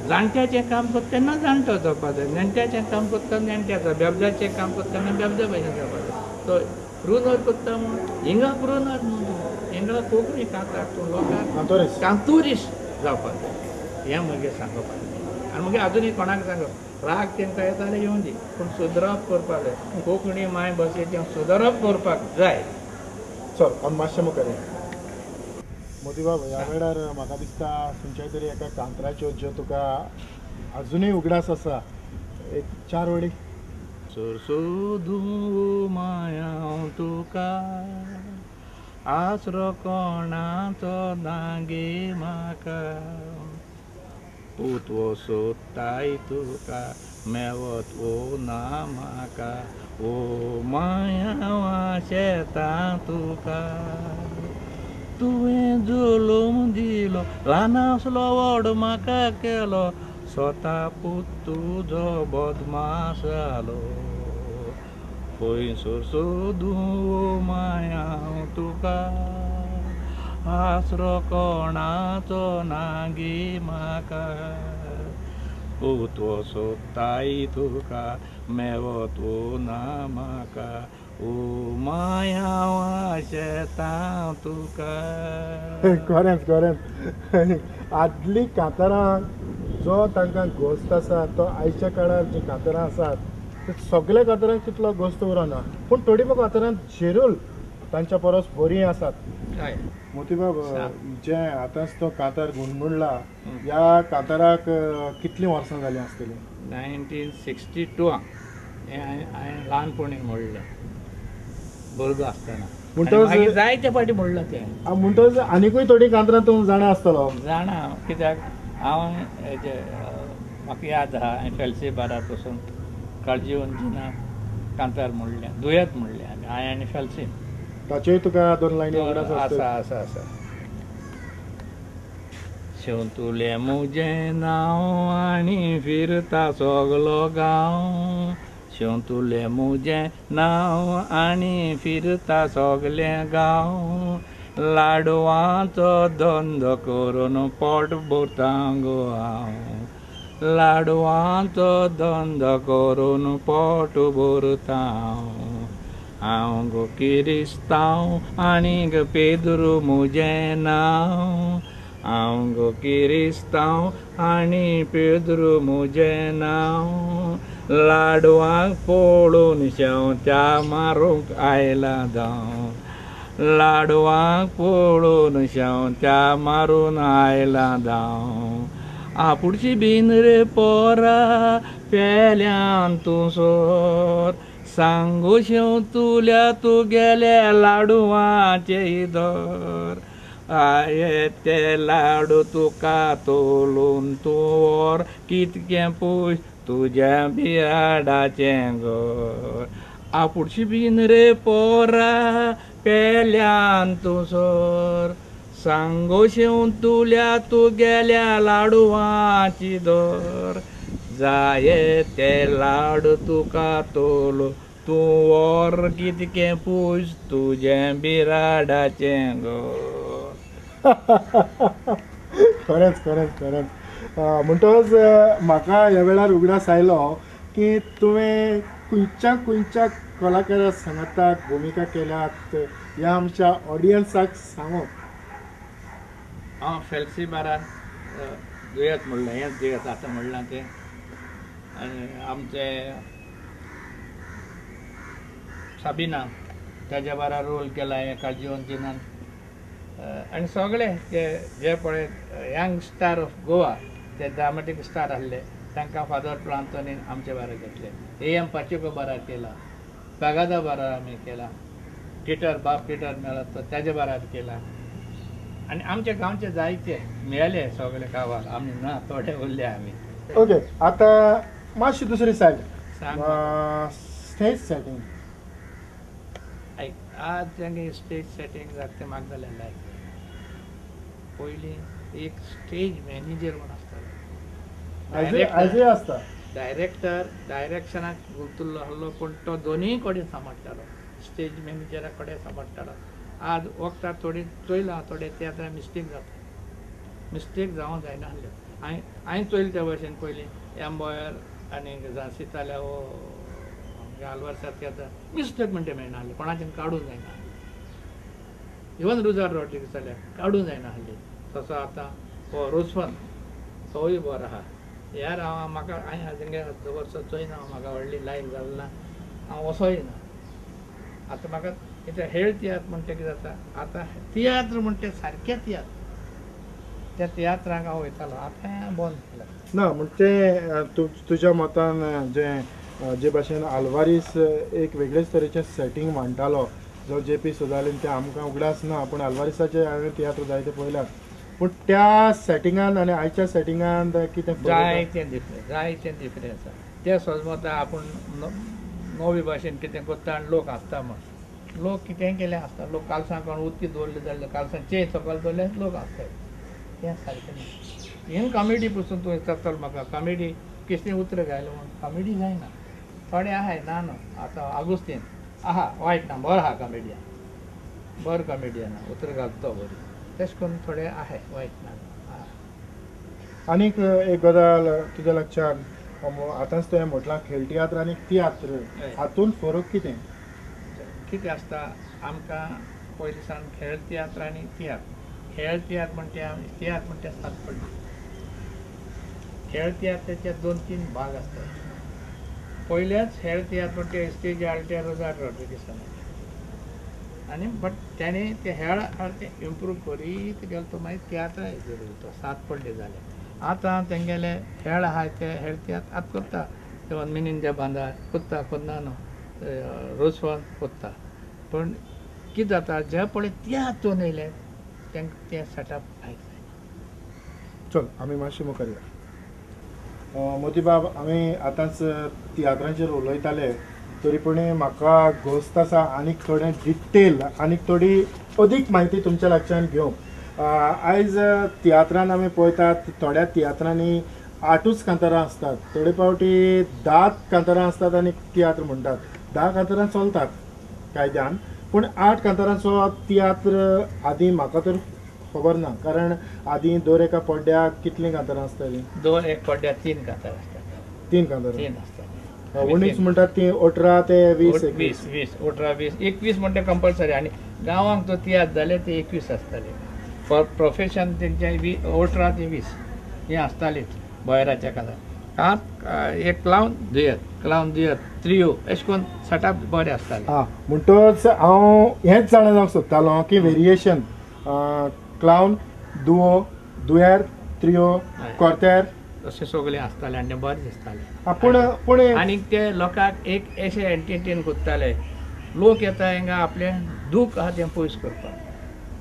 जाणट्याचें काम करता तेन्ना जाणटो जावपा जाय, नेणट्याचें काम करता नेणट्याचो, बेबद्याचें काम करता तेन्ना बेबद्या भशेन जावपा जाय. तो क्रुनर करता म्हूण हिंगा क्रुनर न्हू तूं, हिंगा कोंकणी कांतार तूं लोकांक कांतुरीस्ट जावपा जाय. हें म्हगें सांगप. आनी मागीर आजुनूय कोणाक सांगप, राग तेंकां येता जाल्यार येवं दी, पूण सुदरप करपाक जाय. कोंकणी मायभाशेचें सुदरप करपाक जाय. चल आमी मातशें मुखार. मोतीबाब, ह्या वेळार म्हाका दिसता खंयच्याय तरी एका कांतराच्यो ज्यो तुका आजुनूय उगडास आसा एक चार वळी. सोदूं माया तुका आसरो कोणाचो ना गे म्हाका, पूत वो सोदताय तुका मेवत वो ना म्हाका, ओ माया शेतां तुका. तुवें जुलूम दिलो ल्हान आसलो व्हड म्हाका केलो, स्वता पूत तुजो बदमास जालो. खंय सोदूं माया तुका आसरो कोणाचो ना गे म्हाका, पूत वो सोदताय तुका मेवत वो ना म्हाका, ओ माया शेतां तुका. खरेंच खरेंच आदली कांतारां जो तांकां गोस्त आसा तो आयच्या काळार जीं कांतारां आसात ते सगल्या कांतारांक तितलो गोस्त उरना, पूण थोडी कांतारां झेरूल तांच्या परस बरीं आसात. मोतीबाब, जें आतांच तो कांतार गुणगुणला ह्या कांताराक कितलीं वर्सां जालीं आसतलीं? 1962 हें हांवें ल्हानपणी म्हणलें, भुरगो आसतना. म्हणटकच जायते फावटी म्हणलां तें. म्हणटकच आनिकूय थोडीं कांतरां तूं जाणा आसतलो? जाणा, कित्याक हांव हेजे म्हाका याद आहा, हांवें फेलसी बारार पसून काळजीवन जिना कांतार म्हणलें, दुयेंत म्हणलें आमी, हांवें आनी फेलसीन. ताचेय तुका दोन लायनी उगडास आसा? आसा आसा. शेंवतुलें मुजें नांव आनी फिरता सगलो गांव, शेंवतुलें मुजें नांव आनी फिरता सगलें गांव, लाडवांचो धंदो करून पोट भरता गो हांव, लाडवांचो धंदो करून पोट भरता हांव. हांव गो किरिस्तांव आनीक पेद्रू मुजें नांव, हांव गो किरिस्तांव आनी पेद्रू मुजें नांव, लाडवांक पळोवन शेंवत्या मारूंक आयला धांव, लाडवांक पळोवन शेंवत्या मारून आयला धांव. आपुडची बीन रे पोरा पेल्यान तूं सोर, सांगू शेंवतुल्या तुगेल्या लाडवाचे दर, आये ते लाडू तुका तोलून तूं व्हर, कितकें पयस तुज्या बिराडाचें घर. आपुडशी बीन रे पोरा पेल्यान तूं सोर, सांगो शेंवतुल्या तुगेल्या लाडवाची दर, जाये ते लाडू तुका तोलून तूं व्हर, कितकें पयस तुजें बिराडाचें घर. खरेंच खरेंच खरेंच. म्हणटकच म्हाका ह्या वेळार उगडास आयलो की तुवें खंयच्या खंयच्या कलाकारा सांगाताक भुमिका केल्यात ह्या आमच्या ऑडियन्साक सांगो. हांव फेलसी बारार दुयेंत म्हणलें, हेंच दुयेंत आतां म्हणलां तें. आनी आमचे साबिना ताज्या बारार रोल केला हें काळजीवन जिनान. आनी सगळे जे जे पळय यंग स्टार ऑफ गोवा ते ड्रामेटीक स्टार आसले तांकां फादर प्लांतोनीन आमचे बारार घेतले. ए एम पाचेको बारार केला, बागादा बारार आमी केला, टिटर बाब टिटर मेळत तो ताजे बारार केला. आनी आमच्या गांवचे जायते मेले सगळे गांवाक, आमी ना थोडे उरले आमी. ओके, आतां मातशी दुसरी सायड, सांग. Stage setting. आयक, आज जांगे स्टेज सेटींग जाता तें म्हाका जाल्यार लायक जायना. पयलीं एक स्टेज मॅनेजर म्हूण आसतालो, आयजूय आसता. डायरेक्टर डायरेक्शनाक गुंतुल्लो आसलो, पूण तो दोनूय कडेन सांबाळटालो, स्टेज मॅनेजरा कडेन सांबाळटालो. आज वखदां थोडी चोयलां, थोडे तियात्रां मिस्टेक जाता, मिस्टेक जावंक जायना आसल्यो. हांवें हांवें चोयलें त्या भशेन पयलीं एम्बॉयर आनी झांसीताल्या वो आलवारसात तियात्र मिस्टेक म्हणटे मेळना आसलें, कोणाच्यान काडूंक जायना. इवन रुजार रॉड्रिगीस जाल्यार काडूंक जायना आसली. तसो आतां हो रोजफन तोवूय बरो आहा. यार हांव म्हाका हांवें तेंगे वर्सां चोयना, म्हाका व्हडली लायक जाल ना, हांव वचोय ना. आतां म्हाका कितें हेळ तियात्र म्हणटा कितें जाता, आतां तियात्र म्हणटा सारके तियात्र, त्या तियात्रांक हांव वयतालो, आतां बंद केला. ना म्हणजे तुज्या मतान जे जे भाशेन आल्वारीस एक वेगळेच तरेचें सेटींग मांडटालो जो जे पी सुदालीन, तें आमकां उगडास ना, पूण आल्वारीसाचे हांवें तियात्र जायते पळयल्यात, पूण त्या सेटिंगान आनी आयच्या सेटिंगान कितें जायतें डिफरंस, जायतें डिफरंस आसा. ते सजमता आपूण नवी भाशेन कितें करता आनी लोक हांसता म्हण, लोक कितेंय केलें आसता. लोक कालसां कोण उदकी दवरलें जाल्यार कालसां चें सकयल दवरलें लोक हांसतात, तें सारकें न्हय. इवन कॉमेडी पसून तूं विचारतलो म्हाका, कॉमेडी कितें उतरां घायलें म्हूण कॉमेडी जायना. थोडे आहाय ना न्हू, आतां आगुस्तीन आहा वायट ना, बरो आहा कॉमेडियन, बरो कॉमेडियन आहा, उतरां घालता तो बरी, तशें करून थोडे आहाय वायट ना आहा. आनीक एक गजाल तुज्या लक्षांत, आतांच तुवें म्हटलां खेळ तियात्र आनी तियात्र हातूंत फरक कितें? कितें आसता आमकां पयलीं सावन खेळ तियात्र आनी तियात्र, खेळ तियात्र म्हणटा तियात्र म्हणटा सात पडली. खेळ तियात्राचे 2-3 भाग आसतात. पयलेच खेळ तियात्र म्हणटा स्टेज आल्टे रोजार रॉड्रिगीसान आनी बट तेणें ते हेळ ते इम्प्रूव करीत गेलो तो, मागीर तियात्रां हेजेर येयलो तो सात पडले जाले. आतां तेंगेले हेळ आहाय ते हेळ तियात्र आतां करता, ते मिनीन जे बांदा कोत्ता कोन्ना न्हू रोजफन कोत्ता, पूण कितें जाता जे पळय तियात्र चोवन येयले तांकां तें सेटअप लायक जायना. चल आमी मातशें मुखार या. मोतीबाब, आमी आतांच तियात्रांचेर उलयताले, तरी पूण म्हाका घोस्त आसा आनीक थोडें डिटेल आनीक थोडी अदीक म्हायती तुमच्या लागच्यान घेवंक. आयज तियात्रान आमी पळयतात थोड्या तियात्रांनी 8ूच कांतारां आसतात, थोडे फावटी 10 कांतारां आसतात आनी तियात्र म्हणटात. 10 कांतारां चलतात कायद्यान, पूण 8 कांतारांचो तियात्र आदीं म्हाका तर खबर ना, कारण आदीं दर एका पड्ड्याक कितलीं कांतारां आसतालीं? दर एक पड्ड्याक 3 कांतारां आसतात. 3 कांतारां? 3 आसतात. उणीच म्हणटात ती 18 ते 20, 20, 20, 18, 20, 21 म्हणटा कंपल्सरी. आनी गांवांक तो तियात्र जाले ते 21 आसताले. फॉर प्रोफेशन तेंचे 18 ते 20 हें आसतालीच बॉयराच्या कांतार. एक क्लावन दुयेत, क्लावन दुयेत, त्रियो, अशें करून सेटअप बरें आसतालें. आं, म्हणटच हांव हेंच जाणा जावंक सोदतालो की वेरिएशन क्लावन, दुओ, दुयेर, त्रियो, कोर्तेर अशें सगळें आसतालें आनी बरें दिसतालें. पूण पूण आनीक ते लोकांक एक अशें एंटरटेन करताले, लोक येता हिंगा आपलें दूख आहा तें पयस करपाक.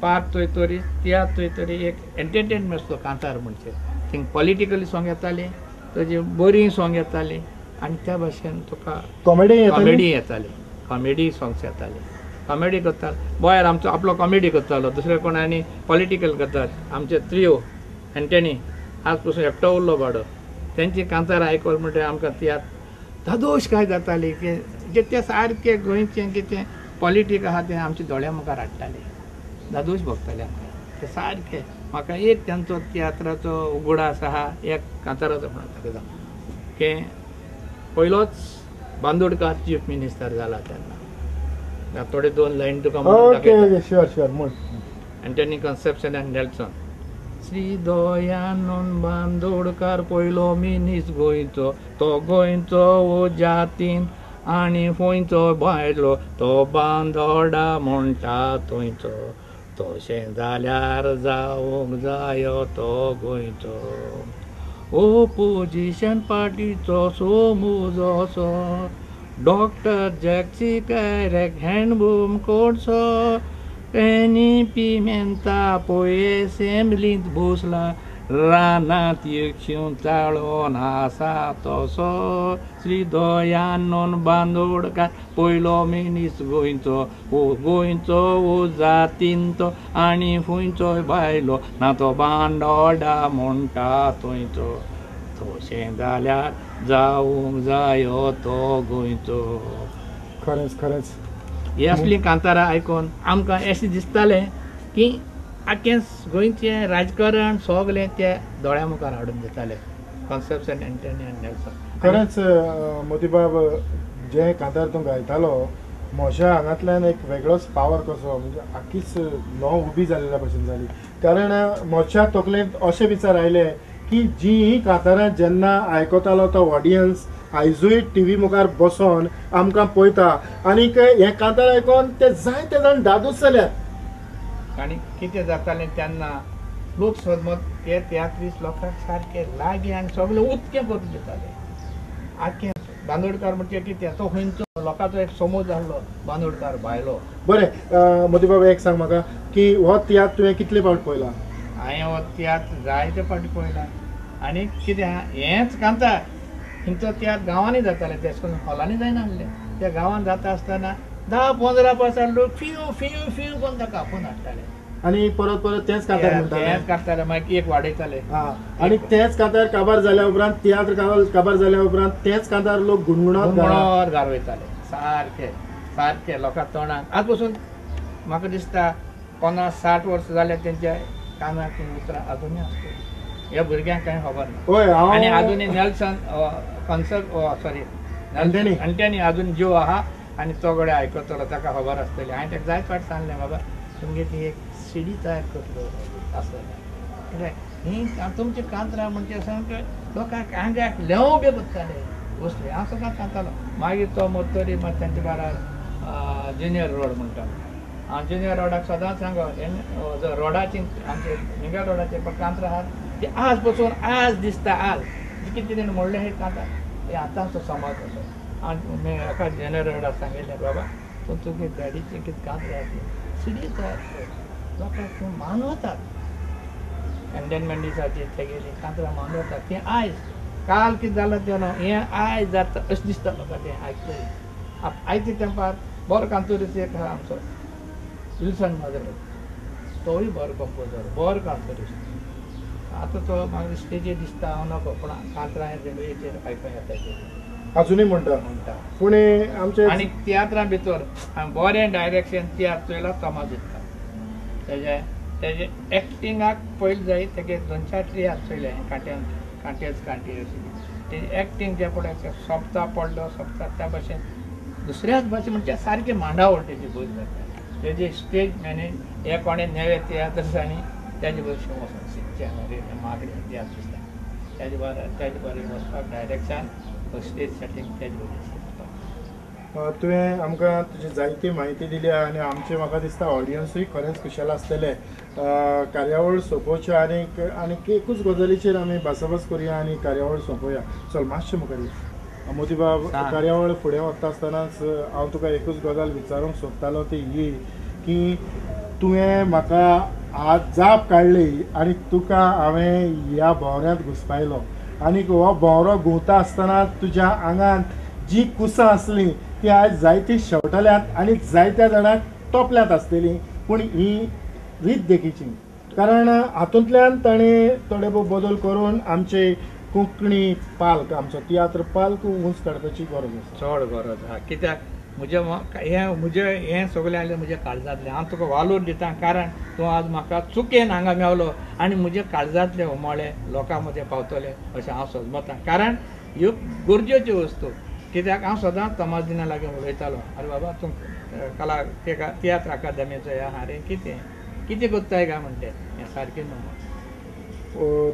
पार्ट थंय तरी तियात्र थंय तरी एक एंटरटेनमेंट आसतो कांतार म्हणचे. थिंग पॉलिटिकली सॉंग येतालीं, ताजी बरीं सॉंग येतालीं आनी त्या भाशेन तुका कॉमेडी येताली, कॉमेडी सॉंग्स येताली, कॉमेडी करतालो. बॉयर आमचो आपलो कॉमेडी करतालो, दुसरे कोण आनी पॉलिटिकल करतात. आमचे त्रियो एंटनी आज पसून एकटो उरलो बाडो, तेंची कांतार आयकल म्हणटकीर आमकां तियात्र धादोश काय जाताली की जे ते सारकें गोंयचें कितें पॉलिटीक आहा तें आमच्या दोळ्या मुखार हाडटाले, धादोश भोगताले आमकां ते सारकें. म्हाका एक तेंचो तियात्राचो उगडास आहा, एक कांताराचो म्हणून दाखयता की पयलोच बांदोडकार चीफ मिनिस्टर जाला तेन्ना, थोडे 2 लायन तुका म्हणून. Anthony Concepcion and Nelson. Shri Dayanand Bandodkar पयलो मिनीस गोंयचो, तो गोंयचो ओ जातीन आनी खंयचो भायलो, तो बांदोडा म्हणटा थंयचो, तशें जाल्यार जावंक जायो तो गोंयचो. ओपोजिशन पार्टीचो सोमूजसो, डॉक्टर जॅक्सी कॅरेक हँडबूम कोणसो, पेनी पिमेंता पोये असेंब्लींत बसला, रानांत एकशीं चाळोन आसा तसो. श्री दयानंद बांदोडकार पयलो मिनीस गोंयचो, ओ गोंयचो ओ जातीन तो आनी खंयचोय भायलो ना, तो बांदोडा म्हणटा थंयचो, तशें जाल्यार जावंक जायो तो गोंयचो. खरेंच खरेंच ही असलीं कांतारां आयकून आमकां अशें दिसतालें की आख्खें गोंयचें राजकारण सगळें ते दोळ्या मुखार हाडून दिताले कॉन्सेप्शन एंटनी आनी नेल्सन. खरेंच मोतीबाब जें कांतार तूं गायतालो म्हज्या आंगांतल्यान एक वेगळोच पावर कसो म्हणजे आख्खीच ल्हंव उबी जाल्ल्या भशेन जाली. कारण म्हज्या तकलेंत अशे विचार आयले की जी ही कांतारां जेन्ना आयकतालो तो ऑडियन्स आयजूय टीव्ही मुखार बसोन आमकां पळयता आनीक हें कांतार आयकोन ते जायते जाण दादूच जाल्यात. आनी कितें जातालें तेन्ना लोक सोदमत ते तियात्रीस लोकांक सारके लागीं आनी सगळे उदकें करून दिताले. आख्खें बांदोडकार म्हणजे कितें तो खंयचो लोकांचो एक समज आहलो बांदोडकार भायलो. बरें मोतीबाब एक सांग म्हाका की हो तियात्र तुवें कितले फावट पळयला? हांवें हो तियात्र जायते फावटी पळयला. आनी कितें आहा हेंच कांतार हिंचो तियात्र गांवांनी जाताले, तेश करून हॉलांनी जायनासले. त्या गांवांत जाता आसतना 10-15 पासार लोक फिव फिव फिव करून ताका आपोवन हाडटाले आनी परत परत तेंच कांतार म्हणटाले, तेंच काडटाले, मागीर एक वाडयताले. आनी तेंच कांतार काबार जाल्या उपरांत तियात्र काबार जाल्या उपरांत तेंच कांतार लोक गुणगुणत घार वयताले सारके सारके लोकां तोंडाक. आज पसून म्हाका दिसता 50-60 वर्सां जाल्यार तेंच्या कानाक तीं उतरां आजुनूय आसतलीं. ह्या भुरग्यांक कांय खबर ना. आनी आजुनूय नेल्सन कॉन्सर्ट सॉरी एंटनी आजून जीव आहा आनी तो गडे आयकतलो ताका खबर आसतली. हांवें ताका जायत फावट सांगलें बाबा तुमगे ती एक सीडी तयार करतलो आसतलें कित्याक हीं तुमची कांतरां म्हणजे सामकें लोकांक आंगाक ल्हेंव बी बसताले बसले. हांव सदांच सांगतालो. मागीर तो मरतरी मागीर तांचे बारार जुनियर रोड म्हणटालो. हांव जुनियर रोडाक सदांच सांगो रोडाची आमचे मिंगल रोडाचेर पण कांतरां आहात ती आज पसून आज दिसता आज कितें तेणें म्हणलें हें कांतार हें आतांचो समाज असो. हांव एका जुनियर रोडाक सांगिल्लें बाबा तूं तुगे डॅडीची कितें कांतरां आहा ती सीडी तयार कर लोकांक तूं मानवतात. एंडन मेंडिसाची तेगेली कांतरां मानवतात तें आयज काल कितें जालां तें न्हू हें आयज जाता अशें दिसता लोकांक तें आयकतली. आयच्या तेंपार बरो कांतोरीस एक आहा आमचो विल्सन माजरे, तोवूय बरो कंपोजर बरो कांतोरीस. आतां तो मागीर स्टेजीर दिसता हांव नको पूण कांतरां रेडियोचेर आयकूंक येता तें आजुनूय म्हणटा. पूण आमचे आनी तियात्रां भितर बरें डायरेक्शन तियात्र चोयला तोमाज दिसता तेजे तेजे एक्टिंगाक पयलीं जाय तेगे 2-4 तियात्र चोयले कांट्यान कांटेच कांटे अशें तेजें एक्टींग जें पळय सोंपता पडलो सोंपता त्या भशेन दुसऱ्याच भाशेन म्हणजे सारकें मांडावळ तेजी बरी जाता. तेजे स्टेज मॅनेज हे कोणें नवे तियात्रिसांनी तेजे भशेन वचोन शिकचें अरे मागणें तियात्र दिसता तेजे बरें तेजे बरें वचपाक डायरेक्शन स्टेज सेटींग तेजे बरें आसता. तुवें आमकां तुजी जायती म्हायती दिल्या आनी आमचे म्हाका दिसता ऑडियन्सूय खरेंच खुशाल आसतले. कार्यावळ सोंपोवच्या आनीक आनीक एकूच गजालीचेर आमी भासाभास करुया आनी कार्यावळ सोंपोवया. चल मातशें मुखार मोतीबाब, कार्यावळ फुडें वता आसतनाच हांव तुका एकूच गजाल विचारूंक सोदतालो ती ही की तुवें म्हाका आज जाप काडली आनी तुका हांवें ह्या भोंवऱ्यांत घुसपायलो आनी हो भोंवरो घुंवता आसतना तुज्या आंगांत जी कुसां आसलीं ती आयज जायती शेवटल्यात आनी जायत्या जाणांक तोपल्यात आसतलीं. पूण ही रीत देखीची, कारण हातूंतल्यान ताणें थोडे भोव बदल करून आमचे कोंकणी पाल्क आमचो तियात्र पाल्क उंच काडपाची गरज आसा, चड गरज आसा. कित्याक म्हजें हें म्हजें हें सगळें आयलें म्हज्या काळजांतलें. हांव तुका वालोर दिता कारण तूं आज म्हाका चुकेन हांगा मेवलो आनी म्हज्या काळजांतले उमाळे लोकां मदें पावतले अशें हांव समजता. कारण ह्यो गरजेच्यो वस्तू. कित्याक हांव सदांच तमाजिना लागीं उलयतालो आरे बाबा तूं कला तियात्र अकादमीचो ह्या आरे कितें कितें करताय काय म्हणटे हें सारकें न्हू.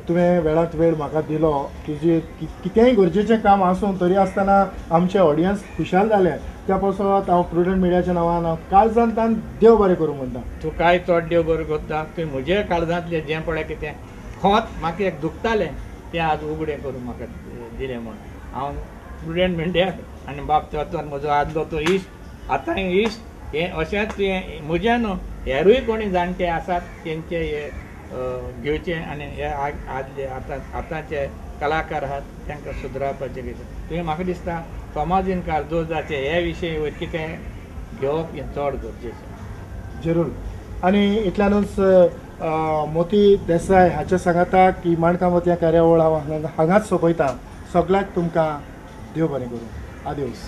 तुवें वेळांत वेळ म्हाका दिलो. तुजें कितेंय गरजेचें काम आसूं तरी आसतना आमचे ऑडियन्स खुशाल जाले त्या पासत हांव प्रुडंट मिडियाच्या नांवान हांव काळजांतल्यान देव बरें करूं म्हणटा. तूं काय चड देव बरें करता. तुवें म्हजे काळजांतलें जें पळय कितें खोत म्हाका एक दुखतालें तें आज उगडें करून म्हाका दिलें म्हूण हांव प्रुडंट मिडियाक आनी बाब तेतोन म्हजो आदलो तो इश्ट आतांय इश्ट हें अशेंच तुवें म्हजें न्हू हेरूय कोणी जाणटे आसात तेंचे हे घेवचे आनी हे आदले आतां आतांचे कलाकार आहात तांकां सुदरावपाचें कितें तुवें म्हाका दिसता तोमाजीन कार्दोजाचे हे विशय वयर कितें घेवप हें चड गरजेचें. जरूर. आनी इतल्यानूच मोती देसाय हाच्या सांगाताक ही माणकां मोतयां कार्यावळ हांव हांगाच सोंपयता. सगळ्यांक तुमकां देव बरें करूं. आदेवस.